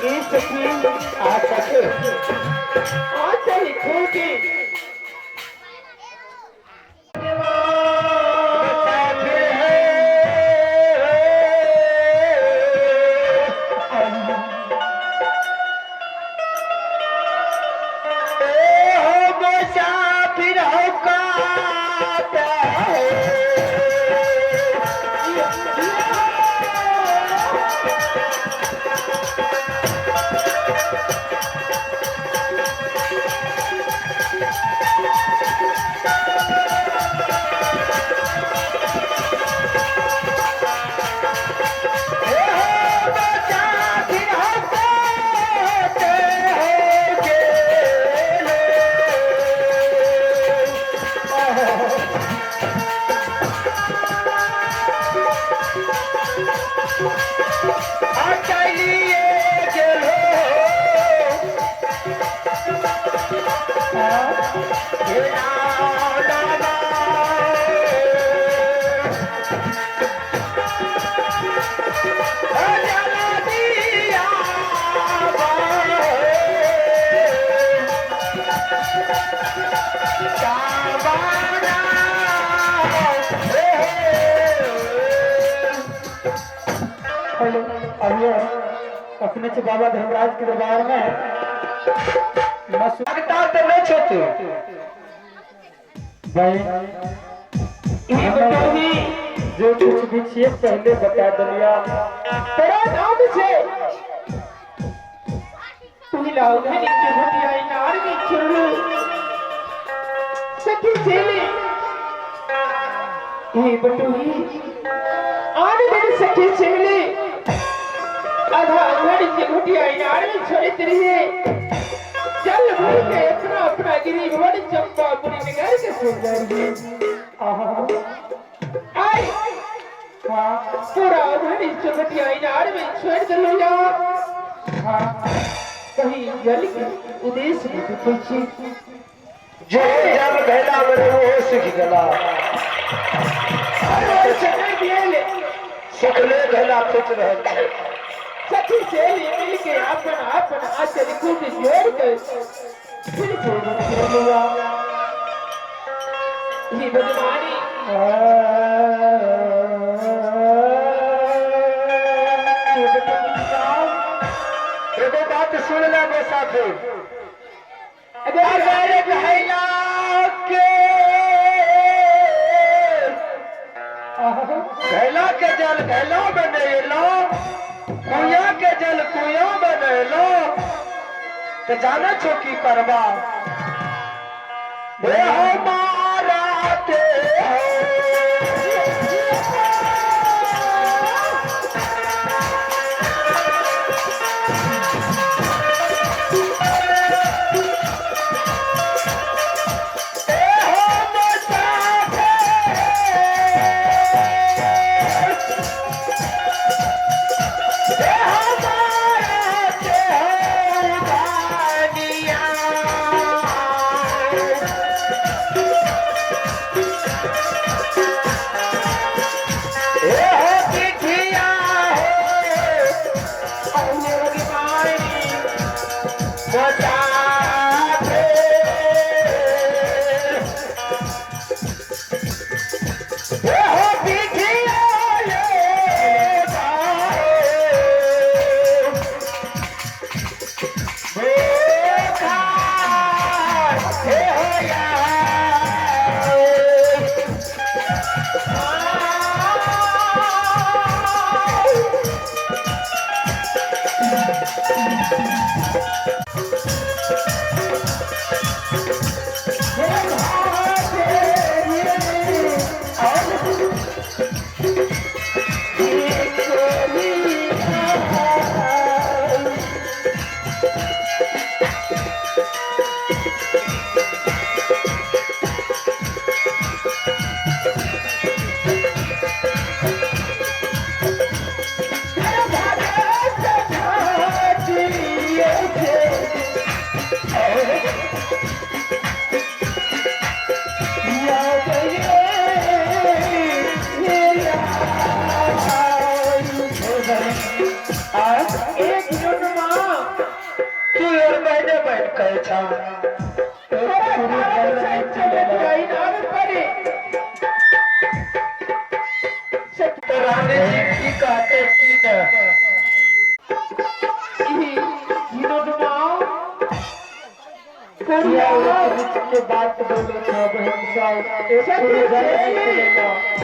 ई सखी आ सखी आ चल खूटी हेलो, अभी अपने से बाबा धर्मराज के दरबार में लगता तो नहीं छो तू भाई ई बटोही जो कुछ भी छिए पहले बता दलिया। तोरा नाम छे तू लाओ घनी के घटिया नार में चुरलू सखी चेली ई बटोही आन दिन सखी चेली आधा घड़ी के घटिया नार में छोड़त रहिए चल भर के अपना अपना गिरी भवन चंपापुरी नगर के सुन रही आहा आई हाँ पूरा घड़ी चुकटिया इनार में छोड़ दिलो या हाँ कहीं जल के उद्देश्य में देखै छी जे जल घैला में रहे वो सीख गेला। हर वर्ष नहीं भेल सुखले घैला फूट रहल छै। सखी सहेली मिल के अपन अपन आचल कूट जोड़ के फिर जीवन करलुआ ही बदमानी। एगो बात सुन ले मुसाफिर, अगर अगर घैला के घैला के जल घैला बनेलो, कुइया के जल कुइया बनेलो, तो जाने छो की करबा। हे हमारा ते Yeah. कहे छा। तोरा कारण से चले आई नार परी। तो रानी जी की कहते की न के बात बोले छो बहन साहब, एक पूरे जल नहीं खुलेला।